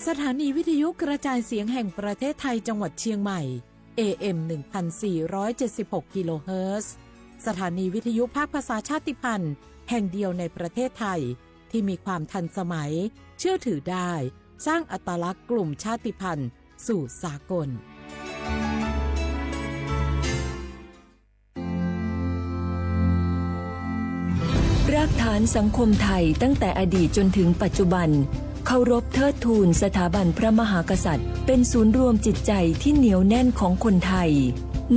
สถานีวิทยุกระจายเสียงแห่งประเทศไทยจังหวัดเชียงใหม่ เอ เอ็ม หนึ่งพันสี่ร้อยเจ็ดสิบหก กิโลเฮิรตซ์ สถานีวิทยุภาคภาษาชาติพันธุ์แห่งเดียวในประเทศไทย ที่มีความทันสมัย เชื่อถือได้ สร้างอัตลักษณ์กลุ่มชาติพันธุ์สู่สากล รากฐานสังคมไทยตั้งแต่อดีตจนถึงปัจจุบัน เคารพเทิดทูนสถาบันพระมหากษัตริย์ เป็นศูนย์รวมจิตใจที่เหนียวแน่นของคนไทย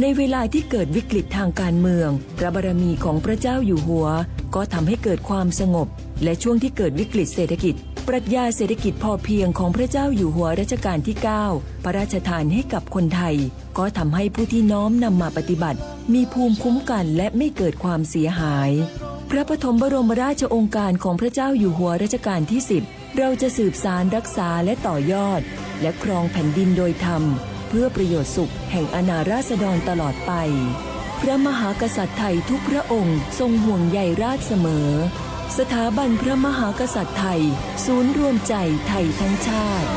ในเวลาที่เกิดวิกฤตทางการเมือง พระบารมีของพระเจ้าอยู่หัว ก็ทำให้เกิดความสงบ และช่วงที่เกิดวิกฤตเศรษฐกิจ ปรัชญาเศรษฐกิจพอเพียงของพระเจ้าอยู่หัวรัชกาลที่เก้า พระราชทานให้กับคนไทย ก็ทำให้ผู้ที่น้อมนำมาปฏิบัติ มีภูมิคุ้มกันและไม่เกิดความเสียหาย พระปฐมบรมราชโองการของพระเจ้าอยู่หัวรัชกาลที่สิบ เราจะสืบสานรักษาและต่อยอด และครองแผ่นดินโดยธรรม เพื่อประโยชน์สุขแห่งอาณาราษฎรตลอดไป พระมหากษัตริย์ไทยทุกพระองค์ทรงห่วงใยราษฎร์เสมอ สถาบันพระมหากษัตริย์ไทย ศูนย์รวมใจไทยทั้งชาติ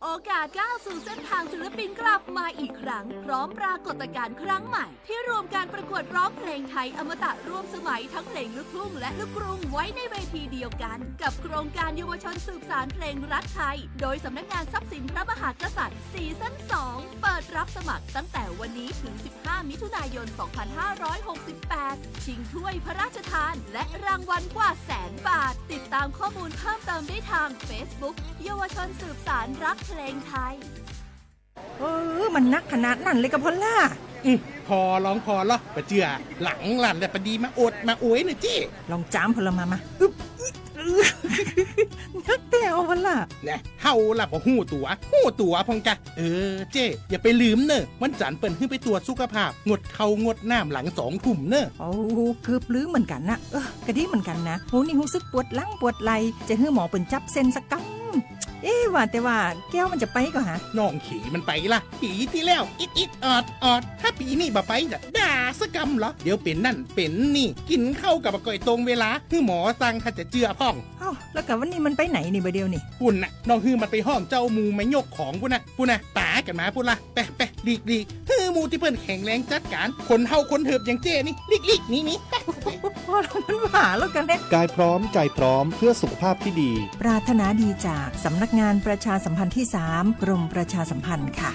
โอกาสก้าวสู่เส้นทางศิลปินกลับมาอีกครั้ง พร้อมปรากฏการณ์ครั้งใหม่ ที่รวมการประกวดร้องเพลงไทยอมตะร่วมสมัยทั้งเพลงลูกทุ่งและลูกกรุงไว้ในเวทีเดียวกัน กับโครงการเยาวชนสืบสานเพลงรักไทย โดยสำนักงานทรัพย์สินพระมหากษัตริย์ ซีซั่น สอง เปิดรับสมัครตั้งแต่วันนี้ถึง สิบห้า มิถุนายน สองพันห้าร้อยหกสิบแปด ชิงถ้วยพระราชทาน และรางวัลกว่าแสนบาท ติดตามข้อมูลเพิ่มเติมได้ทาง Facebook เยาวชนสืบสานรักเพลงไทย เออ มันนักขนาดนั้นเลยกะพอลล่า อืม พอลองพอลอ ปะเจื้อ หลังลั่นและปะดีมาโอดมาโอยเน่อเจ้ ลองจามพอลล่ามา มา อึบ อึบ นักแต๊อพอลล่า แน่ เฮาล่ะบ่ฮู้ตั๋ว ฮู้ตั๋วพ่องกะ เออ เจ้ อย่าไปลืมเน่อ วันจันทร์เปิ้นหื้อไปตรวจสุขภาพ งดข้าวงดน้ำหลังสองทุ่มเน่อ โอ้ เกือบลืมเหมือนกันนะ เออ กะดีเหมือนกันนะ โห นี่ฮู้สึกปวดหลังปวดไหล่ จะหื้อหมอเปิ้นจับเส้นสักกำ เอ๊ะ ว่าแต่ว่าแก้วมันจะไปก่อฮะ น้องเขยมันไปละ ปีตี้แล้ว อิดอิดออดออด ถ้าปีนี้บ่ไปจะด่าสักกำเหรอ เดี๋ยวเป๋นนั่นเป๋นนี่ กินข้าวกะบ่ก่อยตรงเวลา หื้อหมอสั่งถ้าจะเจื้อพ่อง เอ้า แล้วกะวันนี้มันไปไหนนี่บ่าเดี่ยวนี่ ปุ้นน่ะ น้องหื้อมันไปห้องเจ้าหมู่มายกของปุ้นน่ะ ปุ้นน่ะ ป๋ากั๋นมาปุ้นละ ไปไป หลีกหลีก หื้อหมู่ตี้เปิ้นแข็งแรงจัดก๋าน คนเฒ่าคนเถิบอย่างเจ้นี่ หลีกหลีก หนีหนี ไปไป พอแล้ว มันหวาแล้วกันเนี่ย กายพร้อมใจพร้อมเพื่อสุขภาพที่ดี ปรารถนาดีจากสำนักงานประชาสัมพันธ์ที่สาม กรมประชาสัมพันธ์ค่ะ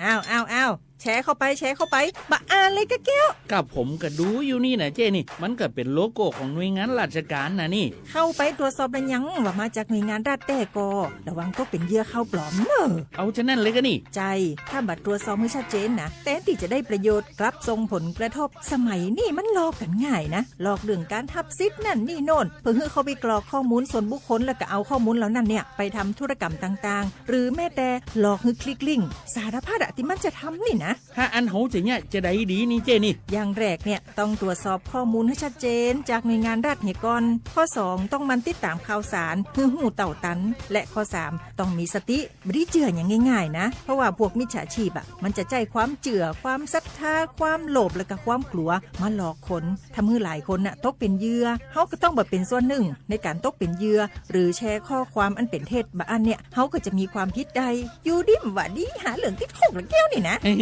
อ้าว อ้าว อ้าว แชร์เข้าไป แชร์เข้าไป บ่อ่านเลยกะแก้ว กะผมกะดูอยู่นี่นะเจ้นี่ มันกะเป๋นโลโก้ของหน่วยงานราชการนะนี่ เข้าไปตรวจสอบแล้วยังว่ามาจากหน่วยงานรัฐแต๊ก่อ ระวังตกเป๋นเหยื่อข่าวปลอมเน่อ เอาฉะนั้นเลยกะนี่ ใช่ ถ้าบ่ตรวจสอบหื้อชัดเจนนะ แทนตี้จะได้ประโยชน์ กลับส่งผลกระทบ สมัยนี้มันหลอกกั๋นง่ายนะ หลอกเรื่องการฮับสิทธิ์นั่นนี่โน่น เพื่อหื้อเข้าไปกรอกข้อมูลส่วนบุคคล แล้วกะเอาข้อมูลเหล่านั้นเนี่ย ไปทำธุรกรรมต่างๆ หรือแม้แต่หลอกหื้อคลิกลิงก์ สารพัดอะตี้มันจะทำนี่นะ ถ้าอั้นเฮาจะเยียะจะใดดีนี่เจ้นี่ อย่างแรกเนี่ย ต้องตรวจสอบข้อมูลให้ชัดเจนจากหน่วยงานรัฐเหียก่อน ข้อสอง ต้องหมั่นติดตามข่าวสารหื้อฮู้เต้าตัน และข้อสาม ต้องมีสติ บ่ดีเจื้ออย่างง่ายๆนะ เพราะว่าพวกมิจฉาชีพอะ มันจะใจ๊ความเจื้อ ความศรัทธา ความโลภ และกะความกลัว มาหลอกคน ทำหื้อหลายคนน่ะ ตกเป๋นเหยื่อ เฮากะต้องบ่เป๋นส่วนหนึ่ง ในก๋านตกเป๋นเหยื่อ หรือแชร์ข้อความอันเป๋นเท็จ บ่อั้นเนี่ย เฮากะจะมีความผิดได้ อยู่ดีบ่าดี หาเรื่องติดคุกละแก้วนี่นะ เฮ้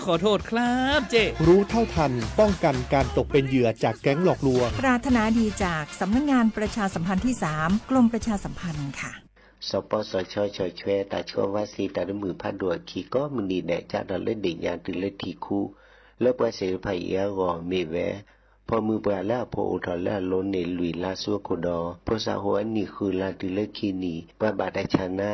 ขอโทษครับเจ้ รู้เท่าทันป้องกันการตกเป็นเหยื่อจากแก๊งหลอกลวง ปรารถนาดีจากสำนักงานประชาสัมพันธ์ที่สาม กรมประชาสัมพันธ์ค่ะ สปสช ฉอยแชร์ ตาเชื่อว่า ซี ตาดมือพาดหัว ခံ ကိးမုၢ်နံၤဒဲး ကၢ်ထီၣ်လၢဒ့ၣ်ညါတုၤလၢထံၣ်ခူ လၢပှၤသ့ၣ်တဖၣ်အံၤအဂီၢ် မ့ၢ်ဝဲ ဖီၣ်မုၢ်ပှၢ်လၢအဖိအိၣ်ထီၣ်လၢအလိၤန့ၣ် လွံၢ်လါဆူအခိၣ်ဒီး ဖိစးဟိုအနံၣ်ဃုလါတုၤလၢခံနံၣ် ပှၤဘၣ်တၢ်ဆါနါ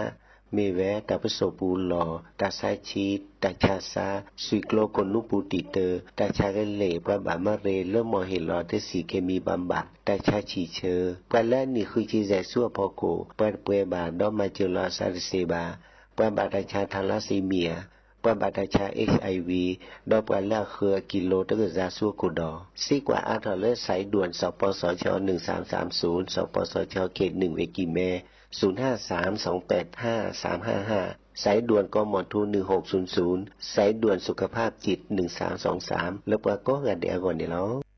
မ့ၢ်ဝဲ တၢ်ပစိာ်ပူၤလီၢ်, တၢ်ဆါဆံး, တၢ်ဆါစၢ်, စွံၣ်ကျိကိၣ်နူာ်ပူၤတံာ်တၢ်, တၢ်ဆါကလဲၢ်, ပှၤဘၣ်မၤရ့လၢမီၢ်ဟ့ၣ်လီၤတဆံးခ့မံၤဘၣ်ဘၣ်, တၢ်ဆါဆံၣ်ဆၢ, ပှၤလၢအနံၣ်ဃုဆံယဲၢ်ဆူအဖီခိၣ်, ပှၤတပှဲၤဘၣ်ဒီးမၤစၢၤလီၤအသးတသ့ဘၣ်, ပှၤဘၣ်တၢ်ဆါထါလါစ့မံၣ်ဧါ, ပှၤဘၣ်တၢ်ဆါ HIV ဒီးပှၤလၢအဃၢၤအကံလိတကစၢ်ဆူအခိၣ်ဒီး စ့ကွၢ်အါထီၣ်လၢ สายด่วน สปสช หนึ่งสามสามศูนย์, สปสช เขตหนึ่ง เวกิแม ศูนย์ห้าสาม สองแปดห้า สามห้าห้า สายด่วน กมธ หนึ่งหกศูนย์ศูนย์ สายด่วนสุขภาพจิต หนึ่งสามสองสาม လၢပှၤကိးဂၤဒဲးအဂီၢ်န့ၣ်လီၤ.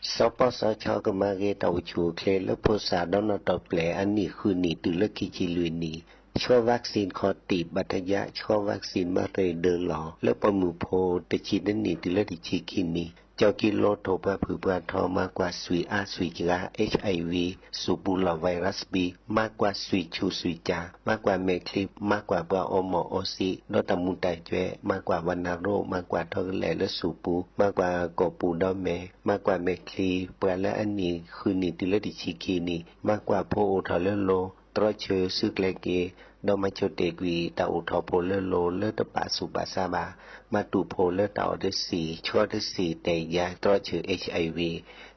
စီၤပီစီၤခၠီကမၤဂ့ၤတၢ်အိၣ်ဆူၣ်အိၣ်ချ့လၢဖိသၣ်ဒီးနီၢ်တီၢ်ပျဲၤအနံၣ်ဃုနံၣ်တုၤလၢခံဆံလွံၢ်နံၣ်, ဆီ vaccine ခီၣ်တံၢ်ဘၣ်ထယါ, ဆီ vaccine မၤရ့ဒၢလီၤ လၢပိာ်မုၣ်ဖိတဆံတနံၣ်တုၤလၢတဆံခံနံၣ်, ကၠီကံလိထိၣ်ပှၤဖုၣ်ပှၤထီ, မၤကွၢ်ဆွံၣ်အါဆွံၣ်ကဂၤ HIV, စူၣ်ပူၤလီၢ် virus B, မၤကွၢ်ဆွံၣ်ဆူၣ်ဆွံၣ်ကၠၢ်, မၤကွၢ်မဲာ်ချံ, မၤကွၢ်ပှၤအီမိၢ်အီစံး ဒီးတၢ်မူၤတၢ်ကွဲး, မၤကွၢ်ဝဏ္ဏရោဂ်, မၤကွၢ်ထီကလဲာ်လၢစူၣ်ပူၤ, မၤကွၢ်ကိာ်ပူၤဒီးမဲာ်, မၤကွၢ်မဲာ်ချံ, ပှၤလၢအနံၣ်ဃုနံၣ်တုၤလၢတဆံခံနံၣ်, မၤကွၢ်ဖိအိၣ်ထီၣ်လၢလိၤ, တြီဆၢစုကျဲက့ၤ, ဒီးမၤဆိၣ်တ့ၢ်ကွံာ်တၢ်အိၣ်ထီၣ်ဖိလၢလိၤလၢတပာ်ဆူၣ်ပာ်ဆါဘၣ်, မၤတူၢ်ဖိလၢတၢ်အီၣ်တဆံး, ဆီတဆံး, တဲာ်ယၤ, တြီဆၢ HIV,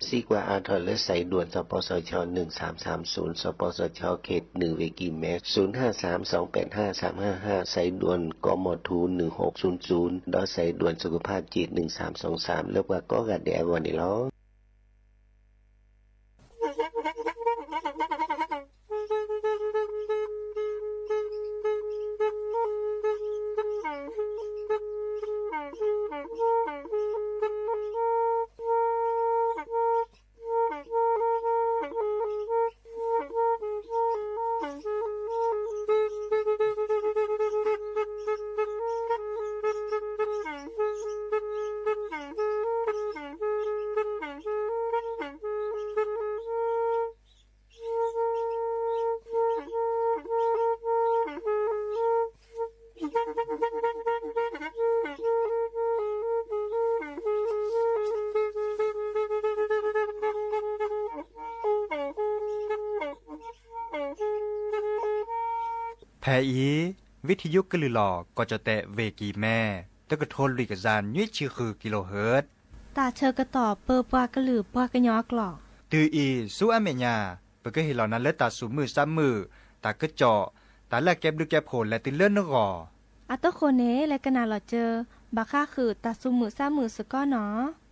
စံးကွၢ်အါထီၣ်လၢ สายด่วน စီၤပီစီၤခၠီ หนึ่งสามสามศูนย์, စီၤပီစီၤခၠီ เขตหนึ่ง ဝ့ၢ်ကံၢ်မဲ, ศูนย์ห้าสามสองแปดห้าสามห้าห้า, สายด่วน กมธ หนึ่งหกศูนย์ศูนย์ ဒီး สายด่วนสุขภาพจิต หนึ่งสามสองสาม လၢပှၤကိးဂၤဒဲးအဂီၢ်န့ၣ်လီၤ. ဖဲအံၤ ဝံထံယိကလုာ်လီၤ ကီၢ်ကၠီၣ်တဲၣ် ဝ့ၢ်ကံၢ်မဲ, တကထိလွံၢ်ကယၤနွံဆံဃု kilohertz, တၢ်ဆၢကတီၢ်ပၢပှၤကလုာ်ပှၤကညီအကျိာ်, တုၤအံၤဆူအမဲာ်ညါ ပကဟ့ၣ်လီၤနၤလၢတၢ်သူၣ်မုာ်သးမုာ်, တၢ်ကစီၣ်, တၢ်လၢအကဲဘျုးကဲဖှိၣ်လဲၤတုၤလၢနဂီၢ်. အတဃိန့ၣ် လဲၤကနၣ်လီၤစၢၤ ဘၣ်ဃးဃုာ်တၢ်သူၣ်မုာ်သးမုာ်စ့ၢ်ကီးနီၤ.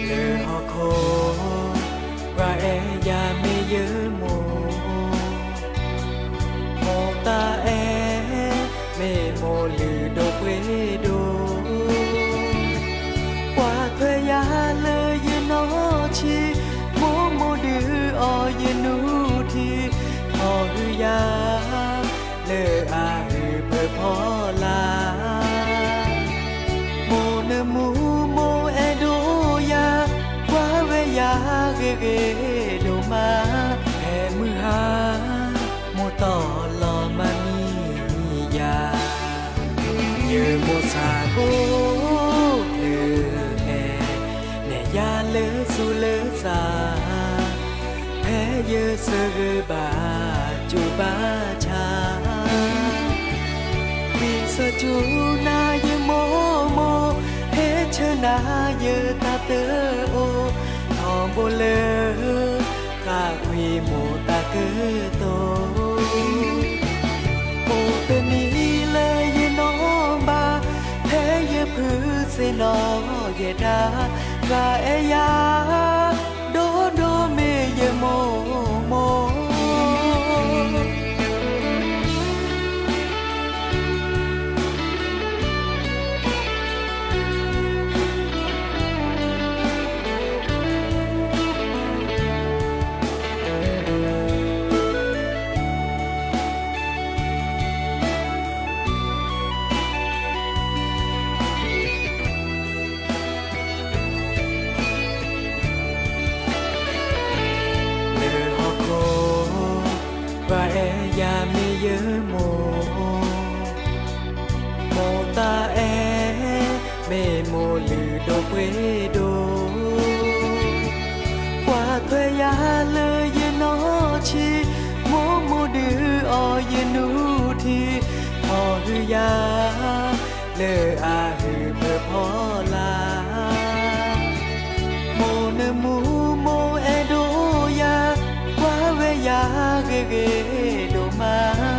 လၢဟီၣ်ခိၣ် ပှၤအဲၣ်ယၤမ့ၢ်ယမိၢ်, မိၢ်တၢ်အဲၣ် မ့ၢ်မိၢ်လုၢ်ဒိၣ်ပှ့ၤဒိၣ်, ကွၢ်ထွဲယၤလၢယနီၢ်ဆံး, မိၢ်မိၢ်ဒုးအီၣ်ယနူထံ, အီၣ်ဟုယၤ လၢအဟုၣ်ဖၢဖီလာ်, မိၢ်နမူမိၢ်အဲၣ်ဒိၣ်ယၤ, ကွၢ်ဝဲယၤဂ့ၤဂ့ၤဒိၣ်မး, ဖဲမုၢ်ဟါ မိၢ်တီၢ်လီၤမၤမံယၤ, ယမိၢ်ဆၣ်ဘိ လၢအဲၣ် နဲၣ်ယၤလၢသူၣ်လၢသး, ဖဲယသဂၢၢ်ဘၣ်ကၠိဘၣ်ဆၣ်, ဝံသးစူၤနၤယမိၢ်မိၢ်, ဟဲဆှၢနၤယတၢ်တအိၣ်, ထီဘိလၢ ဃၣ်ကွံာ်မိၢ်တၢ်ကတိၤ, အိၣ်တနံၤလၢယနီၢ်ဘၣ်, ဖဲယဖုးသ့ၣ်နီၣ်ယဲဒၣ်, ဂၤအဲၣ်ယၤ ဒိၣ်ဒိၣ်မ့ၢ်ယမိၢ်မိၢ်. လၢဟီၣ်ခိၣ် ပှၤအဲၣ်ယၤမ့ၢ်ယမိၢ်, မိၢ်တၢ်အဲၣ် မ့ၢ်မိၢ်လုၢ်ဒိၣ်ပှ့ၤဒိၣ်, ကွၢ်ထွဲယၤလၢယနီၢ်ဆံး, မိၢ်မိၢ်ဒုးအီၣ်ယနူထံ, အီၣ်ဟုယၤ လၢအဟုၣ်ဖၢဖီလာ်, မိၢ်နမူမိၢ်အဲၣ်ဒိၣ်ယၤ, ကွၢ်ဝဲယၤဂ့ၤဂ့ၤဒိၣ်မ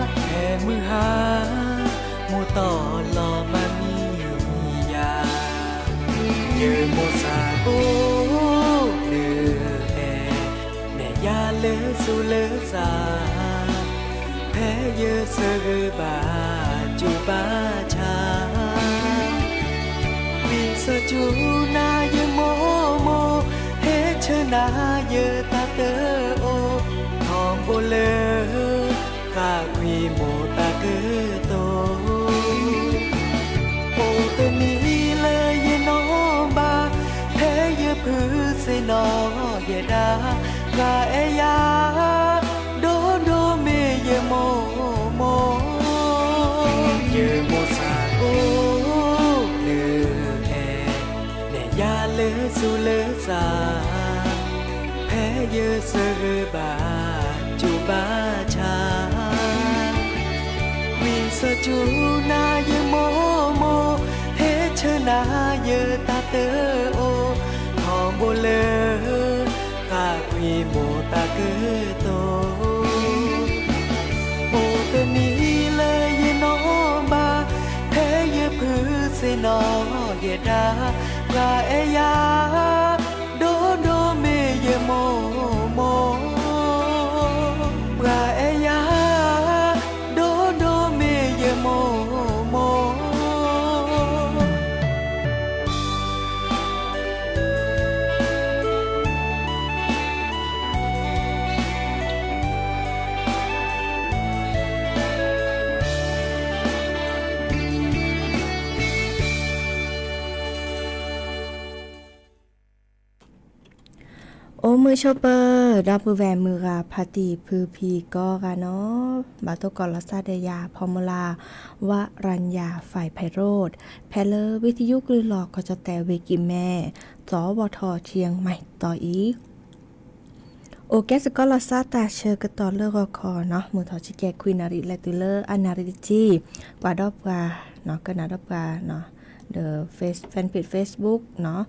း, ယမိၢ်သးအိၣ်လၢအဲၣ်, နဲၣ်ယၤလၢစိၤလၢသး, ဖဲယဆၢဂ့ၤဘၣ်ကၠိဘၣ်ဆၣ်, ဝံသးစူၤနၤယမိၢ်မိၢ်, ဟဲဆှၢနၤယတၢ်တအိၣ်, ထီဘိလၢ ဃၣ်ကွံာ်မိၢ်တၢ်ကတိၤ အိၣ်တနံၤလၢယနီၢ်ဘၣ်, ဖဲယဖုသ့ၣ်နီၣ်ယဲဒၣ်, ပှၤအဲၣ်ယၤ ဒိၣ်ဒိၣ်မ့ၢ်ယမိၢ်မိၢ်, ယမိၢ်သးအိၣ်လၢအဲၣ်, နဲၣ်ယၤလၢစိၤလၢသး, ဖဲယဆၢဂ့ၤဘၣ်ကၠိဘၣ်ဆၣ်, ဝံသးစူၤနၤယမိၢ်မိၢ်, ဟဲဆှၢနၤယတၢ်တအိၣ်, ထီဘိလၢ ဃၣ်ကွံာ်မိၢ်တၢ်ကတိၤ အိၣ်တနံၤလၢယနီၢ်ဘၣ်, ဖဲယဖုသ့ၣ်နီၣ်ယဲဒၣ်, ပှၤအဲၣ်ယၤ ဒိၣ်ဒိၣ်မ့ၢ်ယမိၢ်မိၢ်, ပှၤအဲၣ်ယၤ ဒိၣ်ဒိၣ်မ့ၢ်ယမိၢ်မိၢ်. အိၣ်မုာ်ဆိးပၢၤ ဒီပုၢ်ဝဲၢ်မုၢ်ဂၤဖါတံၢ်ဖုဖံကိးဂၤနီၤ, ဘၣ်တိၢ်ကီးလီၤသးဒီးယၤ ဖီမူလၢ ဝရံယၤ ဖဲးဖဲးရိး, ဖဲလၢဝံသယုကလုၢ်လီၢ် ကီၢ်ကၠီၣ်တဲၣ်ဝ့ၢ်ကံၢ်မဲ, သီဝီၤထီၣ် ချံယဲၢ်မံးတီၤအံၤ အိၣ်ကဲစ့ၢ်ကီးလီၤသးတၢ်ဆၢကတီၢ်လၢဂီၤခီနီၤ, မုၢ်ထီၣ်ဆံကဲးခွံနၣ်ရံၣ် လဲၤတုၤလၢအနၣ်ရံၣ်တဆံ, ပှၤဒီးပှၤနီၤ, ကနၣ်ဒီးပှၤနီၤ, ဒီး Face, Fan Page Facebook နီၤ,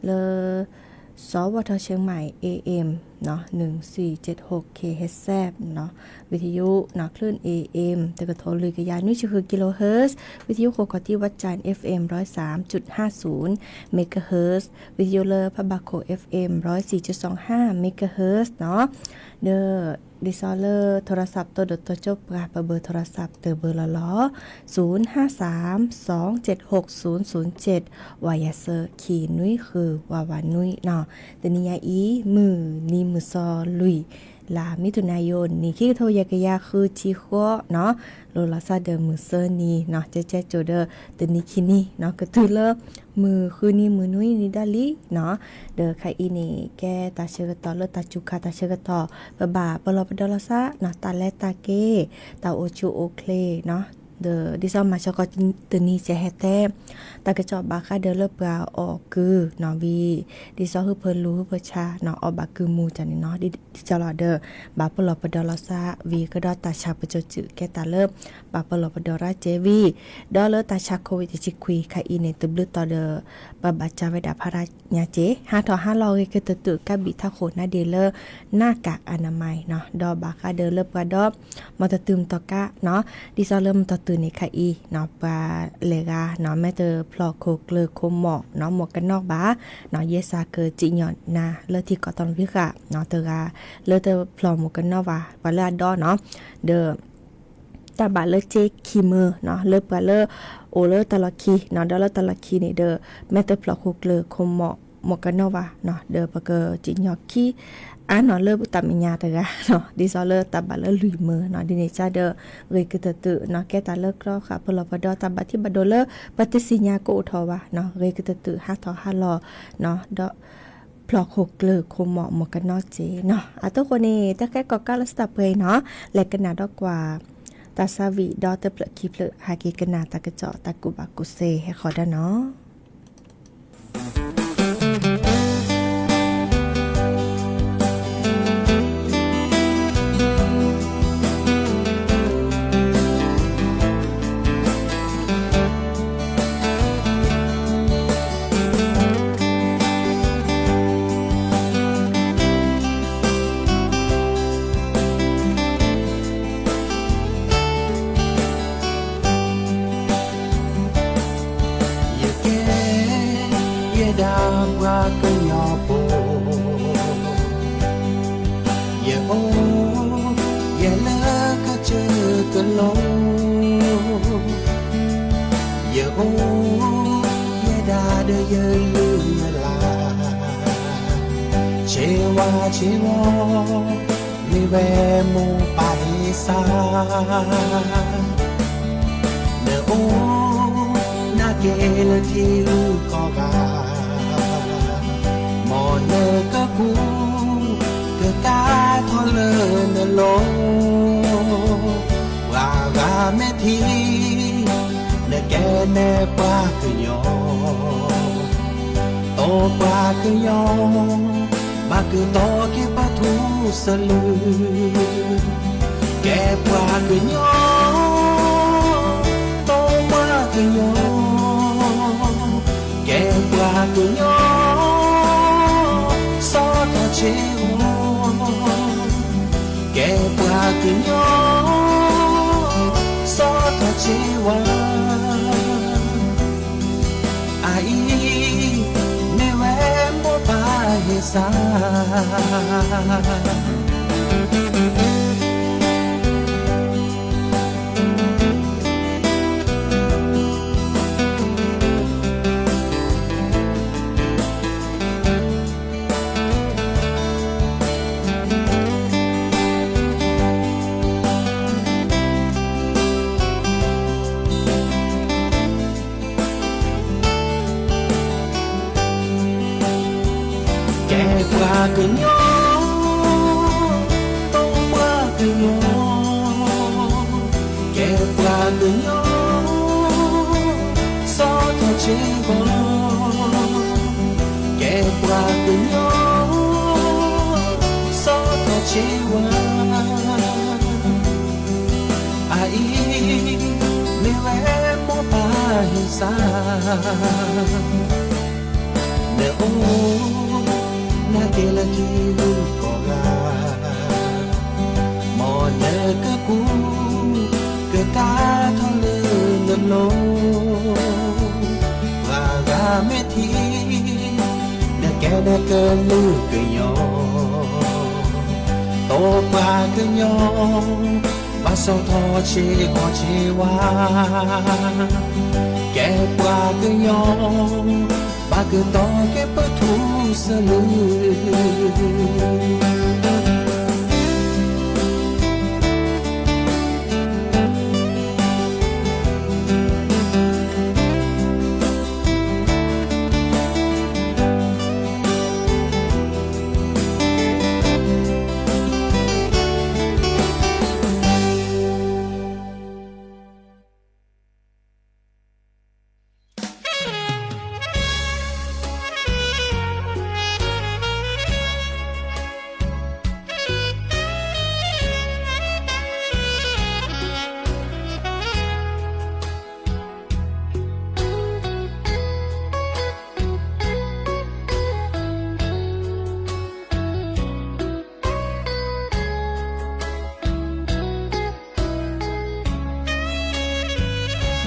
လၢ သီဝီၤထီၣ် ချံယဲၢ်မံး AM နီၤ, หนึ่งสี่เจ็ดหก KHZ နီၤ, ဝံသယုနီၤ, คลื่น AM တကထိလွံၢ်ကယၤနွံဆံဃု kilohertz, ဝံသယုဃိးခီၣ်ထံး วันจันทร์ FM ร้อยสามจุดห้าศูนย์ megahertz, ဝံသယုလၢဖးဘၣ်ခိၣ် FM ร้อยสี่จุดสองห้า megahertz နီၤ, ဒီး ဒ်သိးလၢ โทรศัพท์ တိၢ်ဒိၣ်တိၢ်ကၠိၣ်ပှၤ ပဘၢၣ် โทรศัพท์ တဘၢၣ်လီၤလီၤ, ศูนย์ห้าสามสองเจ็ดหกศูนย์ศูนย์เจ็ด ဝၤယၤသၢ ခံနွံဃု ဝၤဝၤနွံနီၤ, တနံၤညါအံၤ မုၢ်နံၤမုၢ်သီလွံၢ် လါမံးထူၣ်နံၣ်ယိၤနံၣ် ခံကထိယဲၢ်ကယၤဃုဆံဃိးနီၤ, လိၤလီၤသးဒီးမုၢ်သၢနံၤနီၤ, ကဲကဲကၠိဒီး တနံၤခံနံၤနီၤ, ကတုၤလၢ မုၢ်ဃုနံၤမုၢ်နွံနံၤဒၣ်လံနီၤ, ဒီးခဲအံၤန့ၣ် ကဲတၢ်ဆၢကတီၢ်လၢတၢ်စူၤခါတၢ်ဆၢကတီၢ်, ပဘၣ်ပလီၢ်ပဒီလီၤသးနီၤ, တၢ်လဲၤတၢ်က့ၤ, တၢ်အိၣ်ဆူၣ်အိၣ်ချ့နီၤ, ဒီးဒ်သိးမၤစၢၤကီးတနံၤကဟဲတဲ တၢ်ကစီၣ်ဘၣ်ဃးဒီးလၢပှၤအီၣ်ကုၢ်နီၤ, ဝံၤ ဒ်သိးဟုဖၢလူၤဟုဖၢဆါနီၤ, အီၣ်ဘၣ်ကုၢ်မူၤတၢ်န့ၣ်နီၤ, ဒ်သိးလီၤဒီး ဘၣ်ပလီၢ်ပဒီလီၤသး, ဝံၤကဒီးတၢ်ဆါပစိၤစုး ကဲတၢ်လၢ ဘၣ်ပလီၢ်ပဒီရၤစဲၤဝံၤ, ဒီးလၢတၢ်ဆါ COVID တဆံခွံ ခါအံၤန့ၣ် တဘျုးတီၤဒီး ပဘၣ်စၢၤဝဲဒၣ်ဖးဒၣ်ညါစ့ၢ်, ဟးထီၣ်ဟးလီၤဂ့ၤကတၢၢ်တုာ် ကးဘံၣ်ထးခိၣ်နါဒ့လၢ หน้ากากอนามัยနီၤ, ဒီးဘၣ်ဃးဒီးလၢပှၤဒီး မီၢ်တတုၤမတီၤကးနီၤ, ဒ်သိးလၢမတီၤတုၤန့ၣ် ခါအံၤနီၤ, ပှၤလဲၤဂၤနီၤ, မ့ၢ်တဖျီၣ်ခိၣ်ကျၢၢ်ခိၣ်မီၣ်နီၤ, မီၢ်ကနီၣ်ဘၣ်နီၤ, ယဲစးကစံၣ်ညီၣ်နၤလၢထံကီၢ်တီလီၤဖံးဃာ်နီၤ, တဂၤလၢတဖျီၣ်မီၢ်ကနီၣ်ဘၣ် ပှၤလၢအဒီနီၤ, ဒီး တၢ်ဘၣ်လၢစ့ခံမၢနီၤ, လၢပှၤလၢ အိၣ်လၢတၢ်လီၢ်ခံနီၤ, ဒီးလၢတၢ်လီၢ်ခံန့ၣ်ဒီး မ့ၢ်တဖျီၣ်ခိၣ်ကျၢၢ်ခိၣ်မီၣ် မီၢ်ကနီၣ်ဘၣ်နီၤ, ဒီးပကစံၣ်ညီၣ်ခံ အါနီၤလၢတၢ်မဲာ်ညါတဂၤနီၤ, ဒ်သိးလၢတၢ်ဘၣ်လၢလွံၢ်မၢနီၤ, ဒ်န့ၣ်ကဒီး ဂ့ၤကတၢၢ်တုာ်နီၤ, ကဲတၢ်လၢကျီဃာ်ပလီၢ်ပဒီ တၢ်ဘၣ်ထံးဘၣ်ဒိလၢ ပတသ့ၣ်ညါကအိၣ်ထီၣ်ဘၣ်နီၤ, ဂ့ၤကတၢၢ်တုာ် ဟးထီၣ်ဟးလီၤနီၤ, ဒီး ဖျီၣ်ခိၣ်ကျၢၢ်ခိၣ်မီၣ် မီၢ်ကနီၣ်စ့ၢ်နီၤ, အတိၢ်ဃိန့ၣ် တၢ်ကဲကီၢ်ကးလၢစတၢ်ပှဲၤအံၤနီၤ, လဲၤကနၣ်ဒီးကွၢ် တၢ်ဆါဝံၤဒီးတဖျၢၣ်ခံဖျၢၣ် ဟဲက့ၤကနၣ်တၢ်ကစီၣ်တၢ်ကူၣ်ဘၣ်ကူၣ်သ့ဟဲဃီၤဒီးနီၤ. ဒၣ်ပှၤကညီဖိ, ယအိၣ်ယဲလၢကစၢၢ်ကလိ, ယအိၣ်ယဲဒၣ်ဒီးယလုၢ်ယလၢ်, ဆ့ဝါဆ့ဝီ မ့ၢ်ဝဲမိၢ်ပၢ်ဟ့ၣ်စၢ်, နအိၣ်နၢ်က့ၤလၢထံဂုၤကီၢ်ဂၤ, မ်နကကူးကကါထီၣ်လၢနလိၤ, ပှၤဂၤမ့ၢ်ထံၣ် နကဲနဲၣ်ပှၤကညီ, တိပှၤကညီ ဘၣ်ကတီၤက့ၤပထူစလု, ကဲပှၤကညီ, တိပှၤကညီ, ကဲပှၤကညီ, စီၤထီၣ်ဆ့ဝါ, ကဲပှၤကညီ, စီၤထီၣ်ဆ့ဝါ, အအံၤ မ့ၢ်ဝဲမိၢ်ပၢ်ဟ့ၣ်စၢ်. ကဲပှၤကညီ, တိပှၤကညီ, ကဲပှၤကညီ, စီၤထီၣ်ဆ့ဝါ, ကဲပှၤကညီ, စီၤထီၣ်ဆ့ဝါ, အအံၤ မ့ၢ်ဝဲမိၢ်ပၢ်ဟ့ၣ်စၢ်, နအိၣ်နၢ်က့ၤလၢထံဂုၤကီၢ်ဂၤ, မ်နကကူးကကါထီၣ်လၢနလိၤ, ပှၤဂၤမ့ၢ်ထံၣ် နကဲနဲၣ်ကလုာ်ကညီ, တိပှၤကညီ ဘၣ်စီၤထီၣ်ဆ့ဝါ, ကဲပှၤကညီ ဘၣ်ကတီၤက့ၤပထူစလု.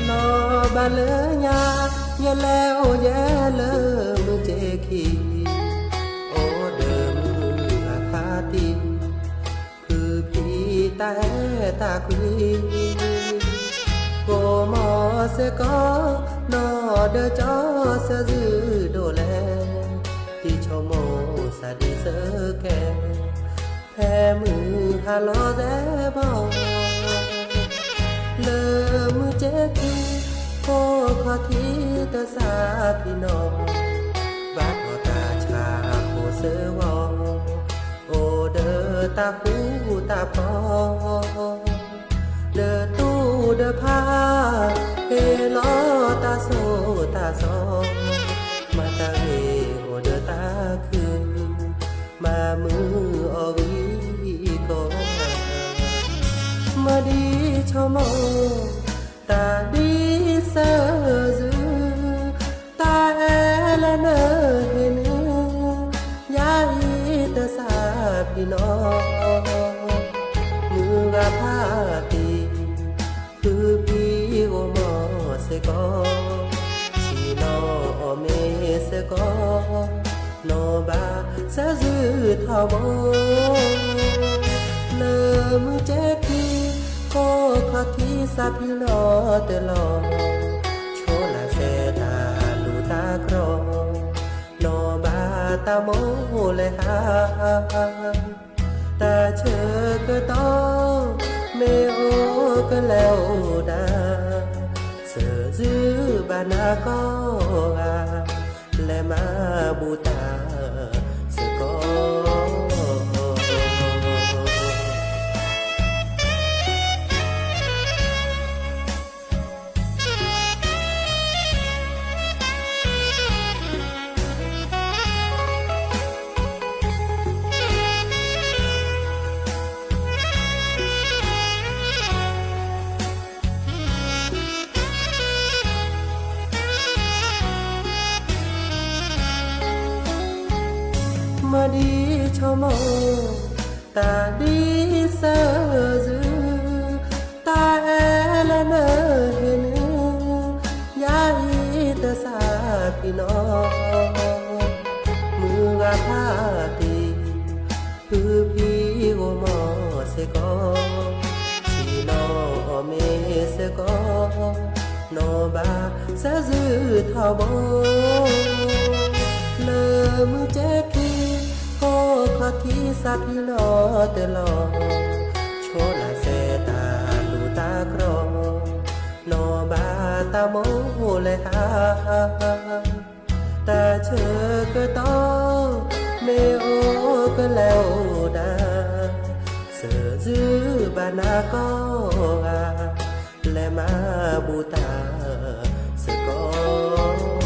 နီၢ်ဘၣ်လၢညါ ယလဲၤအိၣ်ယဲလၢမုၢ်က့ခံ, အိၣ်ဒီးမုၢ်ဂၤဖးတံၢ်, ဖုဖံတၢ်အဲၣ်တၢ်ကွံ, ကိးမီၤစ့ၢ်ကီး နီၢ်ဒီးကၠီဆၢစုဒိၣ်လဲၣ်, တံၤဆိကမိၣ်စၢ်ဒံးစၢ်ကဲ, ဖဲမုၢ်ဟါလီၤစဲဘီ လၢမုၢ်က့ခံ, ဖိခီၣ်ထံးတစၢ်ဖံးနီၢ်, ဘၣ်ထီၣ်တၢ်ဆါဖိစၢဝီ, အိၣ်ဒီးတၢ်ဃူတၢ်ဖိး, ဒီးတူၢ်ဒီးဖါ, ဟ့ၣ်လီၤတၢ်ဆိၣ်တၢ်ဆီ, မၤတၢ်ဂ့ၤအိၣ်ဒီးတၢ်ခု, မၤမုာ်အီၤဂံၢ်ကီ, မၤဒ်ဆိကမိၣ် တၢ်ဒ်စၢ်စု, တၢ်အဲၣ်လၢနဟ့ၣ်နုၢ်, ယၤအံၤတစၢ်ဖံးနီၢ်, မုၢ်ဂၤဖးတံၢ်, ဖုဖံဂီၤမီၤစ့ၢ်ကီး, ဆ့ၣ်နီၤအီၤမ့ၢ် စ့ၢ်ကီး, နီၢ်ဘၣ်စၢၤစုထီဘိ, လၢမုၢ်ကဲခံ, ဃိးခီၣ်ထံးစးဖံလီၤတလီၤ, ဆိလၢစဲတၢ်လူၢ်တၢ်ကြီ, နီၢ်ဘၣ်တၢ်မိၣ်လဲၤဟး တၢ်ဆၢကတီၢ် မ့ၢ်အိၣ်ကလဲၤအိၣ်ဒၣ်, စၢၤစုဘၣ်နၤကိးဂၤ, လဲၤမၤဘူၣ်တၢ်စ့ၢ်ကီး. မ့ၢ်ဒ်ဆိကမိၣ် တၢ်ဒ်စၢၤစု, တၢ်အဲၣ်လၢနဟ့ၣ်န့ၣ်, ယၤအံၤတစးဖံနီၤ, မုၢ်ဂၤဖးတံၢ် ဖုဖံဂီၢ်မီၢ်စ့ၢ်ကီး, ဆံးနီၤအီၤမ့ၢ်စ့ၢ်ကီး, နီၢ်ဘၣ်စၢၤစုထီဘိ, လၢမုၢ်ကဲခံ, ဃိးခီၣ်ထံးစးဖံလီၤတလီၤ, ဆိလၢစဲတၢ်လူၢ်တၢ်ကြီ, နီၢ်ဘၣ်တၢ်မိၣ်လဲၤဟး တၢ်ဆၢကတီၢ် မ့ၢ်အိၣ်ကလဲၤအိၣ်ဒၣ်, စၢၤစုဘၣ်နၤကိးဂၤ, လဲၤမၤဘူၣ်တၢ်စ့ၢ်ကီး.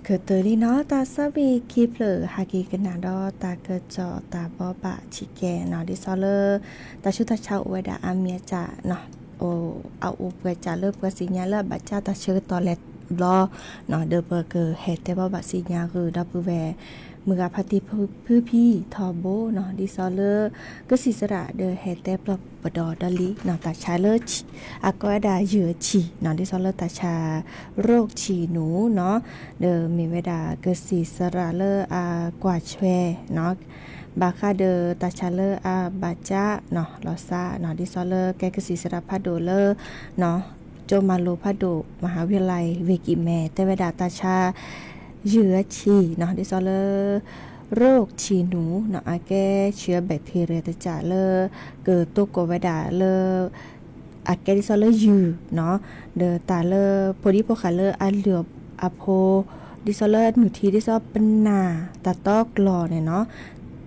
ကတၢၢ်လံနီၤ တၢ်သးဝံၣ်ခံဖျၢၣ် ဟဲက့ၤကနၣ်ဒီးတၢ်ကစီၣ်တၢ်ဘိးဘၣ်ဆံးကဲနီၤ ဒ်သိးလၢ တၢ်ဆူးတၢ်ဆါအိၣ်ဝဲဒၣ်အါမံၤအါကၢ်နီၤ အိၣ်အအိၣ်ပှဲၤကၢ်လၢပှၤသ့ၣ်ညါလၢအဘၣ်ကၢ်တၢ်ဆၢကတီၢ်လဲၤဘျီနီၤ ဒီးပကဟဲတဲဘိးဘၣ်ဆံးညါဂုာ်ဒီပုၢ်ဝဲၢ် မုၢ်ဂၤဖါတံၢ်ဖုဖံထီဘိနီၤ ဒ်သိးလၢ ကစံးစရၣ်ဒီးဟဲတဲပျီၢ်ပဒီးဒီးလံနီၤ တၢ်ဆါလၢ အကိးဝဲဒၣ်ယုၢ်အဆံၣ်နီၤ ဒ်သိးလၢတၢ်ဆါ ရိၣ်ဆံၣ်နူာ်နီၤ ဒီးမ့ၢ်ဝဲဒၣ်ကစံးစရၣ်လၢအကွၢ်ဆွဲနီၤ ဘၣ်ဃးဒီးတၢ်ဆါလၢအဘၣ်ကၢ်နီၤ လီၤစၢ်နီၤ ဒ်သိးလၢကဲကစံးစရၣ်ဖးဒိၣ်လၢ ကၠိမၤလိဖးဒိၣ် မဟၤဝံယၤလံ ဝ့ၢ်ကံၣ်မဲ တဲဝဲဒၣ်တၢ်ဆါ ယုၢ်အဆံၣ်နီၤ ဒ်သိးလၢ ရိၣ်ဆံၣ်နူာ်နီၤ အကဲဆံးအဘဲၣ်ထံရ့ၣ်တကၢ် လၢကတိၢ်ကိးဝဲဒၣ်လၢ အကဲဒ်သိးလၢယုၢ်နီၤ ဒီးတၢ်လၢဖိဒံဖိဃာ်လၢအလုၢ်အဖိ ဒ်သိးလၢနုၢ်ထံဒ်သိးပနၢ်တၢ်တီကျိာ်န့ၣ်နီၤ